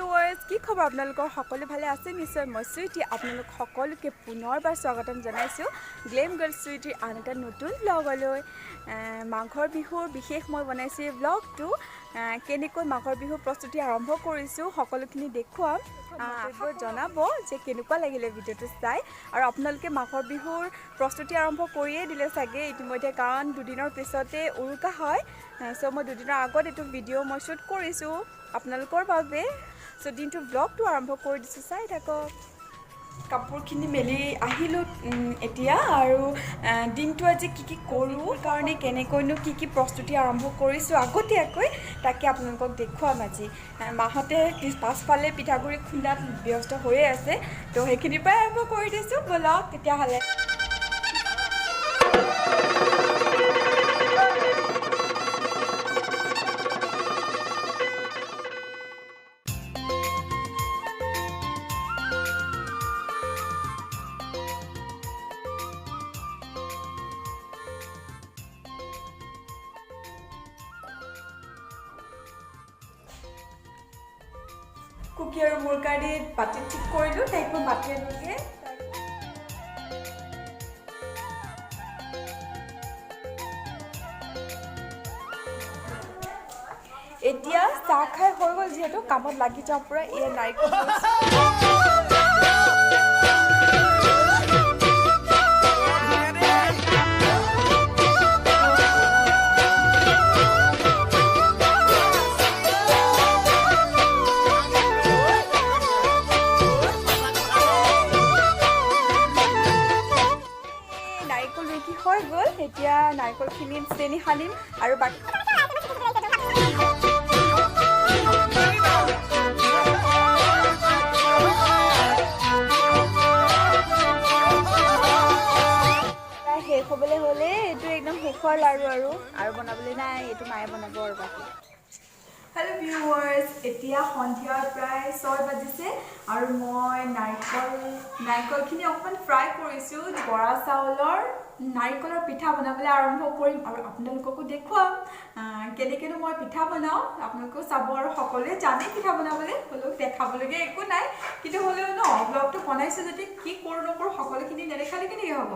Viewers, কি খবৰ আপোনালোকৰ? সকলো ভালে আছে নিশ্চয়। মই চুইটি আপোনালোক সকলোকে পুনৰবাৰ স্বাগতম জনাইছোঁ গ্লেম গাৰ্ল চুইটিৰ আন এটা নতুন ব্লগলৈ। মাঘৰ বিহুৰ বিশেষ মই বনাইছোঁ এই ব্লগটো। কেনেকৈ মাঘৰ বিহুৰ প্ৰস্তুতি আৰম্ভ কৰিছোঁ সকলোখিনি দেখুৱাম। জনাব যে কেনেকুৱা লাগিলে ভিডিঅ'টো চাই। আৰু আপোনালোকে মাঘৰ বিহুৰ প্ৰস্তুতি আৰম্ভ কৰিয়ে দিলে চাগে ইতিমধ্যে, কাৰণ দুদিনৰ পিছতে উৰুকা হয়। চ' মই দুদিনৰ আগত এইটো ভিডিঅ' মই শ্বুট কৰিছোঁ আপোনালোকৰ বাবে। চ' দিনটোৰ ব্লগটো আৰম্ভ কৰি দিছোঁ, চাই থাকক। কাপোৰখিনি মেলি আহিলোঁ এতিয়া। আৰু দিনটো আজি কি কি কৰোঁ, কাৰণে কেনেকৈনো কি কি প্ৰস্তুতি আৰম্ভ কৰিছোঁ আগতীয়াকৈ, তাকে আপোনালোকক দেখুৱাম আজি। মাহঁতে পাছফালে পিঠাগুড়ি খুন্দাত ব্যস্ত হৈয়ে আছে, তো সেইখিনিৰ পৰাই আৰম্ভ কৰি দিছোঁ। ব'লক তেতিয়াহ'লে। কুকি আৰু মোৰ কাৰণে বাতি ঠিক কৰিলোঁ, তাইক মই মাতি আনোগৈ। এতিয়া চাহ খাই হৈ গ'ল যিহেতু, কামত লাগি যাওঁ পূৰা। এয়া নাৰিকল লৈছোঁ। এই নাৰিকল ৰুকি হৈ গ'ল। এতিয়া নাৰিকলখিনিত চেনি সানিম আৰু বাকী প্ৰায় শেষ হ'বলৈ হ'লে এইটো একদম শেষৰ লাৰু, আৰু বনাবলৈ নাই, এইটো মায়ে বনাব আৰু বাকী। হেল্ল' ভিউৱাৰ্ছ, এতিয়া সন্ধিয়া প্ৰায় 6 বাজিছে আৰু মই নাৰিকলখিনি অকণমান ফ্ৰাই কৰিছোঁ। বৰা চাউলৰ নাৰিকলৰ পিঠা বনাবলৈ আৰম্ভ কৰিম আৰু আপোনালোককো দেখুৱাম কেনেকৈনো মই পিঠা বনাওঁ। আপোনালোকেও চাব। আৰু সকলোৱে জানেই পিঠা বনাবলৈ, হ'লেও দেখাবলগীয়া একো নাই। কিন্তু হ'লেও ন ব্লগটো বনাইছোঁ যদি কি কৰোঁ নকৰোঁ সকলোখিনি নেদেখালে কেনেকৈ হ'ব?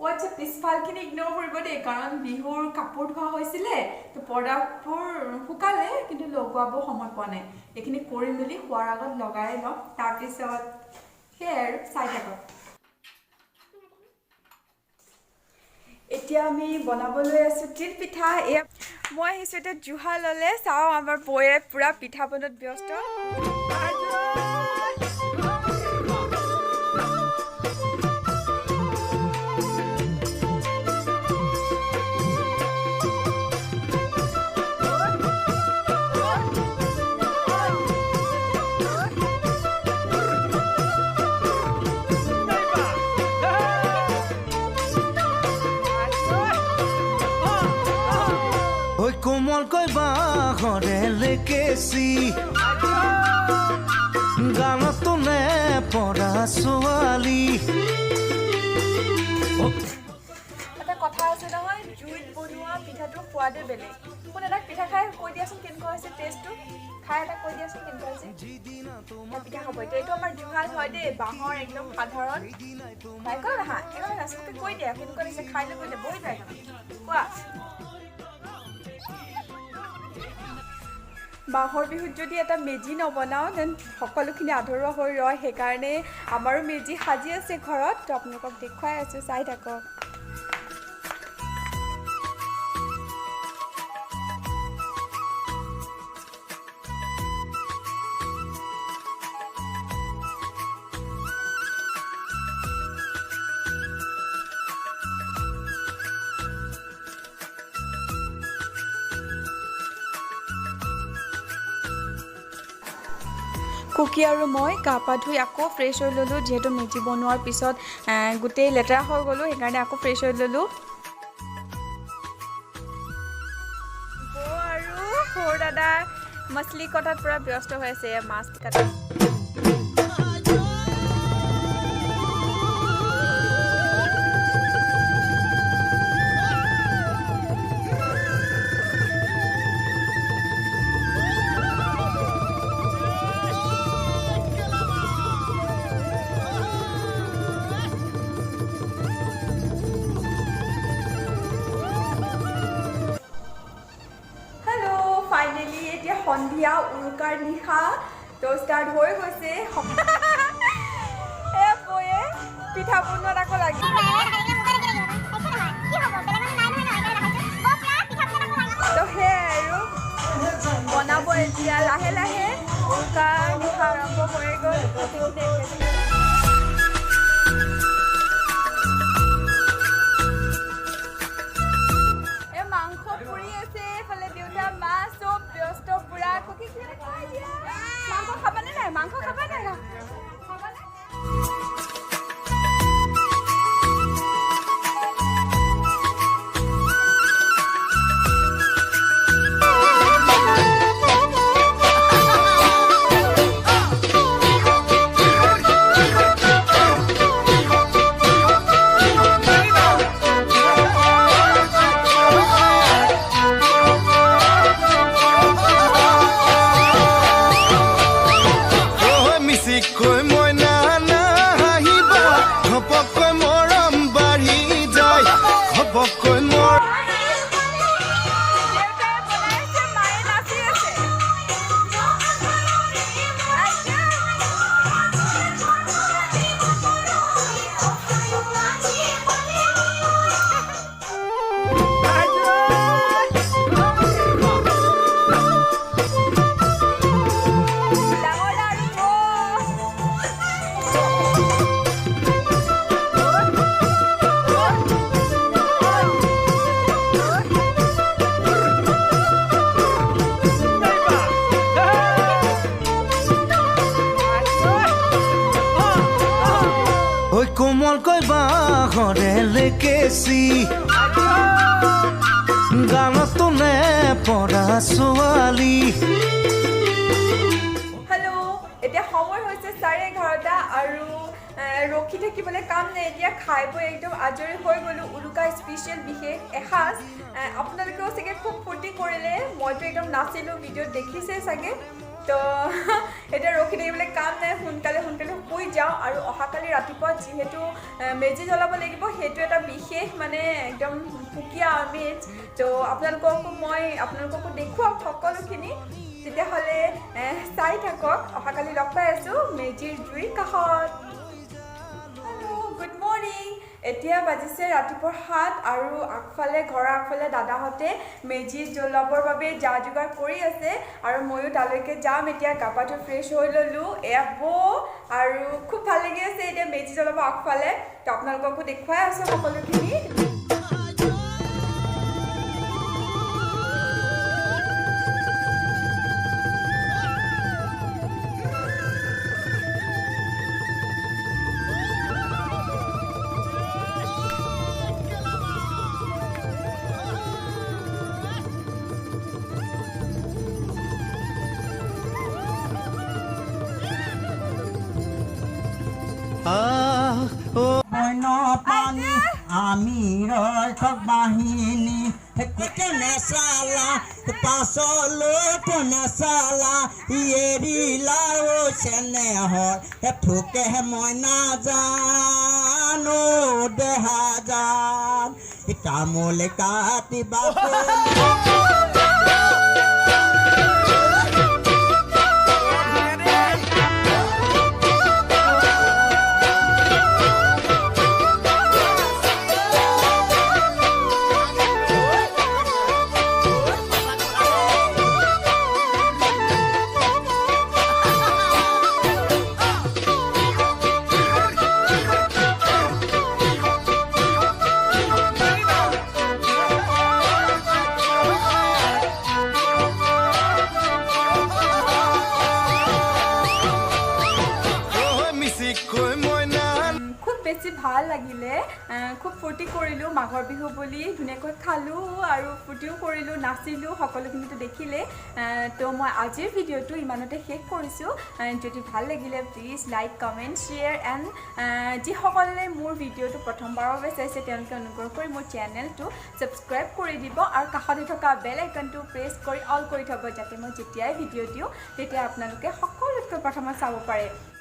অ' আচ্ছা, পিছফালখিনি ইগন'ৰ কৰিব দেই, কাৰণ বিহুৰ কাপোৰ ধোৱা হৈছিলে, তো পৰ্দাবোৰ শুকালে কিন্তু লগোৱাব সময় পোৱা নাই। এইখিনি কৰি মেলি শোৱাৰ আগত লগাই ল'ম, তাৰপিছত সেয়াই আৰু চাই থাকক। এতিয়া আমি বনাবলৈ আছোঁ তিল পিঠা। এয়া মই আহিছোঁ এতিয়া জুহাললৈ। চাওঁ, আমাৰ বৌয়ে পূৰা পিঠা বনোৱাত ব্যস্ত। ঐ কোমলকৈ বাঁহৰে লেকেচি গানতো নে পৰা ছোৱালী। এটা কথা আছে নহয়, জুইত বনোৱা পিঠাটোৰ সোৱাদে বেলেগ। কোন এটা পিঠা খাই কৈ দিয়াচোন কেনেকুৱা হৈছে টেষ্টটো। খাই এটা কৈ দিয়াচোন কেনেকুৱা হৈছে। মই পিঠা খাব এতিয়া। এইটো আমাৰ জুহাল হয় দেই, বাঁহৰ একদম সাধাৰণ। নাৰিকল আহা, একো নাই, চবকে কৈ দিয়া কেনেকুৱা লাগিছে। খাই লৈ কৈ দিয়া, বহি যায়। কোৱা। মাঘৰ বিহুত যদি এটা মেজি নবনাওঁ, then সকলোখিনি আধৰুৱা হৈ ৰয়। সেইকাৰণে আমাৰো মেজি সাজি আছে ঘৰত, তো আপোনালোকক দেখুৱাই আছোঁ, চাই থাকক। কুকি আৰু মই গা পা ধুই আকৌ ফ্ৰেছ হৈ ল'লোঁ, যিহেতু মেজি বনোৱাৰ পিছত গোটেই লেতেৰা হৈ গ'লোঁ, সেইকাৰণে আকৌ ফ্ৰেছ হৈ ল'লোঁ। বৌ আৰু সৰু দাদা মছলি কটাত পূৰা ব্যস্ত হৈ আছে। এয়া মাছ কাটা। সন্ধিয়া উৰুকাৰ নিশা তো ষ্টাৰ্ট হৈ গৈছে। এ বয়ে পিঠা বনোৱাত আকৌ লাগি তো সেয়াই আৰু বনাব এতিয়া লাহে লাহে উৰুকাৰ নিশা আৰম্ভ হৈ গ'ল। মাংস পুৰি আছে, এইফালে দেউতা মা চব ব্যস্ত পুৰা। মাংস খাবানে নাই? মাংস খাবা নাই? খাবানে? মিচিকৈ মইনা নাহিবা, ঘপককৈ মৰম বাঢ়ি যায়, ঘপককৈ মৰম। দেউতাই বনাইছে, মায়ে নাচি আছে। আইতা। ডাঙৰ লাৰু বৌ। ঐ কোমলকৈ বাঁহৰে লেকেচি, গানতো নে পৰা ছোৱালী। হেল্ল', এতিয়া সময় হৈছে 11:30 আৰু ৰখি থাকিবলৈ কাম নাই, এতিয়া খাই বৈ একদম আজৰি হৈ গ'লোঁ। উৰুকা স্পেচিয়েল বিশেষ এসাঁজ। আপোনালোকেও চাগে খুব ফূৰ্তি কৰিলে, মইতো একদম নাচিলোঁ, ভিডিঅ'ত দেখিছেই চাগে। তো এতিয়া ৰখি থাকিবলৈ কাম নাই, সোনকালে সোনকালে শুই যাওঁ। আৰু অহাকালি ৰাতিপুৱা যিহেতু মেজি জ্বলাব লাগিব, সেইটো এটা বিশেষ মানে একদম সুকীয়া আমেজ। তো আপোনালোককো মই দেখুৱাম সকলোখিনি, তেতিয়াহ'লে চাই থাকক। অহাকালি লগ পাই আছোঁ মেজিৰ জুইৰ কাষত। Hello', good morning. এতিয়া বাজিছে ৰাতিপুৱা 7 আৰু আগফালে ঘৰৰ আগফালে দাদাহঁতে মেজি জ্বলাবৰ বাবে যা যোগাৰ কৰি আছে আৰু ময়ো তালৈকে যাম। এতিয়া গা পা ধুই ফ্ৰেছ হৈ ল'লোঁ, এয়া বৌ, আৰু খুব ভাল লাগি আছে এতিয়া মেজি জ্বলাব আগফালে। তো আপোনালোককো দেখুৱাই আছোঁ সকলোখিনি। পানী আমি ৰক্ষক বাহিনী নেচালা পাছলৈ নেচালা এৰিলা চেনেহৰ থোকে মই নাজানো দেহা জান তামোল কাটিবা। মিচিকৈ মইনা খুব বেছি ভাল লাগিলে, খুব ফূৰ্তি কৰিলোঁ মাঘৰ বিহু বুলি, ধুনীয়াকৈ খালোঁ আৰু ফূৰ্তিও কৰিলোঁ, নাচিলোঁ, সকলোখিনিতো দেখিলে। তো মই আজিৰ ভিডিঅ'টো ইমানতে শেষ কৰিছোঁ। যদি ভাল লাগিলে please like, comment, share and যিসকলে মোৰ ভিডিঅ'টো প্ৰথমবাৰৰ বাবে চাইছে তেওঁলোকে অনুগ্ৰহ কৰি মোৰ চেনেলটো ছাবস্ক্ৰাইব কৰি দিব আৰু কাষতে থকা বেল আইকনটো প্ৰেছ কৰি অল কৰি থ'ব, যাতে মই যেতিয়াই ভিডিঅ' দিওঁ তেতিয়া আপোনালোকে সকলোতকৈ প্ৰথমত চাব পাৰে।